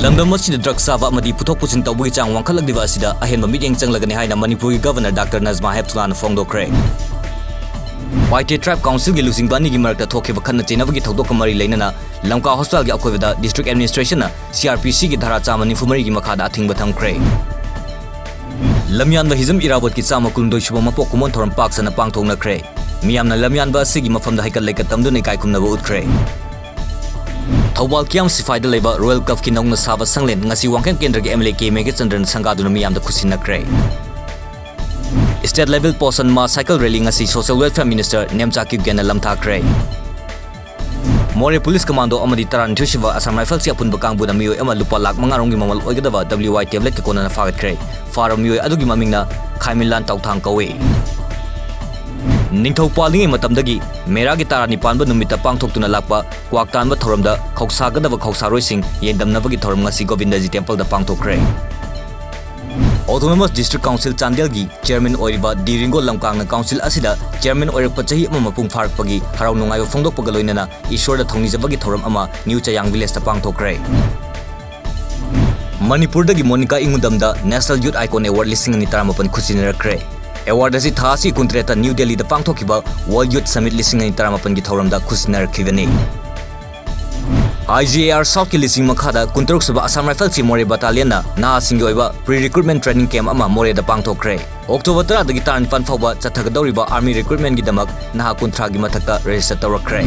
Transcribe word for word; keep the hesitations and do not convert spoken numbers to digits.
ꯂꯝꯗꯝ ꯑꯁꯤꯗ ꯗ꯭ꯔꯒ ꯆꯥꯕ ꯑꯃꯗꯤ ꯄꯨꯊꯣꯛ ꯄꯨꯁꯤꯟ ꯇꯧꯕꯒꯤ ꯆꯥꯡ ꯋꯥꯡꯈꯠꯂꯛꯂꯤꯕ ꯑꯁꯤꯗ ꯑꯍꯦꯟꯕ ꯃꯤꯠꯌꯦꯡ ꯆꯪꯂꯒꯅꯤ ꯍꯥꯏꯅ ꯃꯅꯤꯄꯨꯔꯒꯤ ꯒꯚꯔꯅꯔ ꯗꯥꯛꯇꯔ ꯅꯖꯃꯥ ꯍꯦꯞꯇꯨꯂꯥꯅ ꯐꯣꯡꯗꯣꯛꯈ꯭ꯔꯦ꯫ ꯄꯥꯏꯇꯦ ꯇ꯭ꯔꯥꯏꯕ ꯀꯥꯎꯟꯁꯤꯜꯒꯤ ꯂꯨꯆꯤꯡꯕ ꯑꯅꯤꯒꯤ ꯃꯔꯛꯇ ꯊꯣꯛꯈꯤꯕ ꯈꯠꯅ ꯆꯩꯅꯕꯒꯤ ꯊꯧꯗꯣꯛꯀ ꯃꯔꯤ ꯂꯩꯅꯅ ꯂꯝꯀꯥ ꯍꯣꯁꯄꯤꯇꯥꯜꯒꯤ ꯑꯀꯣꯏꯕꯗ ꯗꯤꯁꯇ꯭ꯔꯤꯛ ꯑꯦꯗꯃꯤꯅꯤꯁꯇ꯭ꯔꯦꯁꯟꯅ ꯁꯤ ꯑꯥꯔ ꯄꯤ ꯁꯤꯒꯤ ꯙꯥꯔꯥ ꯆꯥꯝꯃ ꯅꯤꯐꯨ ꯃꯔꯤꯒꯤ ꯃꯈꯥꯗ ꯑꯊꯤꯡꯕ ꯊꯝꯈ꯭ꯔꯦ꯫ ꯂꯝꯌꯥꯟꯕ ꯍꯤꯖꯝ ꯏꯔꯥꯕꯣꯠꯀꯤ ꯆꯥꯝꯃ ꯀꯨꯟꯍꯨꯝꯗꯣꯏ ꯁꯨꯕ ꯃꯄꯣꯛ ꯀꯨꯝꯑꯣꯟ ꯊꯧꯔꯝ ꯄꯥꯛ ꯁꯟꯅ ꯄꯥꯡꯊꯣꯛꯅꯈ꯭ꯔꯦ꯫ ꯃꯤꯌꯥꯝꯅ ꯂꯝꯌꯥꯟꯕ ꯑꯁꯤꯒꯤ ꯃꯐꯝꯗ ꯍꯩꯀꯠ ꯂꯩꯀꯠ ꯇꯝꯗꯨꯅ ꯏꯀꯥꯏ ꯈꯨꯝꯅꯕ ꯎꯠꯈ꯭ꯔꯦ꯫ ꯊꯧꯕꯥꯜ ꯀꯤꯌꯥꯝ ꯁꯤꯐꯥꯏꯗ ꯂꯩꯕ ꯔꯣꯌꯦꯜ ꯀꯞꯀꯤ ꯅꯧꯅ ꯁꯥꯕ ꯁꯪꯂꯦꯟ ꯉꯁꯤ ꯋꯥꯡꯈꯦꯝ ꯀꯦꯟꯗ꯭ꯔꯒꯤ ꯑꯦꯝ ꯑꯦꯜ ꯑꯦ ꯀꯦ ꯃꯦꯘꯆꯟꯗ꯭ꯔꯅ ꯁꯪꯒꯥꯗꯨꯅ ꯃꯤꯌꯥꯝꯗ ꯈꯨꯠꯁꯤꯟꯅꯈ꯭ꯔꯦ꯫ ꯏꯁꯇꯦꯠ ꯂꯦꯚꯦꯜ ꯄꯣꯁꯟ ꯃꯥ ꯁꯥꯏꯀꯜ ꯔꯦꯂꯤ ꯉꯁꯤ ꯁꯣꯁꯤꯌꯦꯜ ꯋꯦꯜꯐꯤꯌꯔ ꯃꯤꯅꯤꯁꯇꯔ ꯅꯦꯝꯆꯥ ꯀꯤꯞꯒꯦꯟꯅ ꯂꯝꯊꯥꯈ꯭ꯔꯦ꯫ ꯃꯣꯔꯦ ꯄꯨꯂꯤꯁ ꯀꯃꯥꯟꯗꯣ ꯑꯃꯗꯤ ꯇꯔꯥꯅꯤꯊꯣꯏ ꯁꯨꯕ ꯑꯁꯥꯝ ꯔꯥꯏꯐꯜꯁꯀꯤ ꯑꯄꯨꯟꯕ ꯀꯥꯡꯕꯨꯅ ꯃꯤꯑꯣꯏ ꯑꯃ ꯂꯨꯄꯥ ꯂꯥꯈ ꯃꯉꯥ ꯔꯣꯝꯒꯤ ꯃꯃꯜ ꯑꯣꯏꯒꯗꯕ ꯗꯕ꯭ꯂꯤꯎ ꯋꯥꯏ ꯇꯦꯕ꯭ꯂꯦꯠꯀ ꯀꯣꯟꯅꯅ ꯐꯥꯒꯠꯈ꯭ꯔꯦ꯫ ꯐꯥꯔꯕ ꯃꯤꯑꯣꯏ ꯑꯗꯨꯒꯤ ꯃꯃꯤꯡꯅ ꯈꯥꯏꯃꯤꯟꯂꯥꯟ ꯇꯧꯊꯥꯡ ꯀꯧꯏ꯫ ꯅꯤꯡꯊꯧ ꯄꯥꯜꯂꯤꯉꯩ ꯃꯇꯝꯗꯒꯤ ꯃꯦꯔꯥꯒꯤ ꯇꯔꯥꯅꯤ ꯄꯥꯟꯕ ꯅꯨꯃꯤꯠꯇ ꯄꯥꯡꯊꯣꯛꯇꯨꯅ ꯂꯥꯛꯄ ꯀ꯭ꯋꯥꯛ ꯇꯥꯟꯕ ꯊꯧꯔꯝꯗ ꯈꯧꯁꯥꯒꯗꯕ ꯈꯧꯁꯥꯔꯣꯏꯁꯤꯡ ꯌꯦꯟꯗꯝꯅꯕꯒꯤ ꯊꯧꯔꯝ ꯉꯁꯤ ꯒꯣꯕꯤꯟꯗꯖꯤ ꯇꯦꯝꯄꯜꯗ ꯄꯥꯡꯊꯣꯛꯈ꯭ꯔꯦ꯫ ꯑꯣꯇꯣꯅꯣꯃꯁ ꯗꯤꯁꯇ꯭ꯔꯤꯛ ꯀꯥꯎꯟꯁꯤꯜ ꯆꯥꯟꯗꯦꯜꯒꯤ ꯆꯤꯌꯔꯃꯦꯟ ꯑꯣꯏꯔꯤꯕ ꯗꯤ ꯔꯤꯡꯒꯣ ꯂꯝꯀꯥꯡꯅ ꯀꯥꯎꯟꯁꯤꯜ ꯑꯁꯤꯗ ꯆꯤꯌꯔꯃꯦꯟ ꯑꯣꯏꯔꯛꯄ ꯆꯍꯤ ꯑꯃ ꯃꯄꯨꯡ ꯐꯥꯔꯛꯄꯒꯤ ꯍꯔꯥꯎ ꯅꯨꯡꯉꯥꯏꯕ ꯐꯣꯡꯗꯣꯛꯄꯒ ꯂꯣꯏꯅꯅ ꯏꯁꯣꯔꯗ ꯊꯧꯅꯤꯖꯕꯒꯤ ꯊꯧꯔꯝ ꯑꯃ ꯅ꯭ꯌꯨ ꯆꯌꯥꯡ ꯚꯤꯂꯦꯖꯇ ꯄꯥꯡꯊꯣꯛꯈ꯭ꯔꯦ꯫ ꯃꯅꯤꯄꯨꯔꯗꯒꯤ Monica ꯏꯉꯨꯗꯝꯗ National Youth Icon Award ꯂꯤꯁꯤꯡ ꯑꯅꯤ ꯇꯔꯥꯃꯥꯄꯟ ꯈꯨꯠꯁꯤꯟꯅꯔꯛꯈ꯭ꯔꯦ꯫ ꯑꯦꯋꯥꯔꯗ ꯑꯁꯤ ꯊꯥ ꯑꯁꯤ ꯀꯨꯟꯇꯔꯦꯠꯇ ꯅ꯭ꯌꯨ ꯗꯦꯜꯂꯤꯗ ꯄꯥꯡꯊꯣꯛꯈꯤꯕ ꯋꯥꯔꯜꯗ ꯌꯨꯊ ꯁꯃꯤꯠ ꯂꯤꯁꯤꯡ ꯑꯅꯤ ꯇꯔꯥꯃꯥꯄꯟꯒꯤ ꯊꯧꯔꯝꯗ ꯈꯨꯠꯁꯤꯟꯅꯔꯛꯈꯤꯕꯅꯤ꯫ ꯑꯥꯏ ꯖꯤ ꯑꯦ ꯑꯥꯔ ꯁꯥꯎꯊꯀꯤ ꯂꯤꯁꯤꯡ ꯃꯈꯥꯗ ꯀꯨꯟꯇꯔꯨꯛ ꯁꯨꯕ ꯑꯁꯥꯝ ꯔꯥꯏꯐꯜꯁꯀꯤ ꯃꯣꯔꯦ ꯕꯇꯥꯂꯤꯌꯟꯅ ꯅꯍꯥꯁꯤꯡꯒꯤ ꯑꯣꯏꯕ ꯄ꯭ꯔꯤ ꯔꯤꯀ꯭ꯔꯨꯠꯃꯦꯟ ꯇ꯭ꯔꯦꯅꯤꯡ ꯀꯦꯝꯞ ꯑꯃ ꯃꯣꯔꯦꯗ ꯄꯥꯡꯊꯣꯛꯈ꯭ꯔꯦ꯫ ꯑꯣꯛꯇꯣꯕꯔ ꯇꯔꯥꯗꯒꯤ ꯇꯔꯥꯅꯤꯄꯥꯟ ꯐꯥꯎꯕ ꯆꯠꯊꯒꯗꯧꯔꯤꯕ ꯑꯥꯔꯃꯤ ꯔꯤꯀ꯭ꯔꯨꯠꯃꯦꯟꯒꯤꯗꯃꯛ ꯅꯍꯥ ꯀꯨꯟꯊ꯭ꯔꯥꯒꯤ ꯃꯊꯛꯇ ꯔꯦꯖꯤꯁꯇꯔ ꯇꯧꯔꯛꯈ꯭ꯔꯦ꯫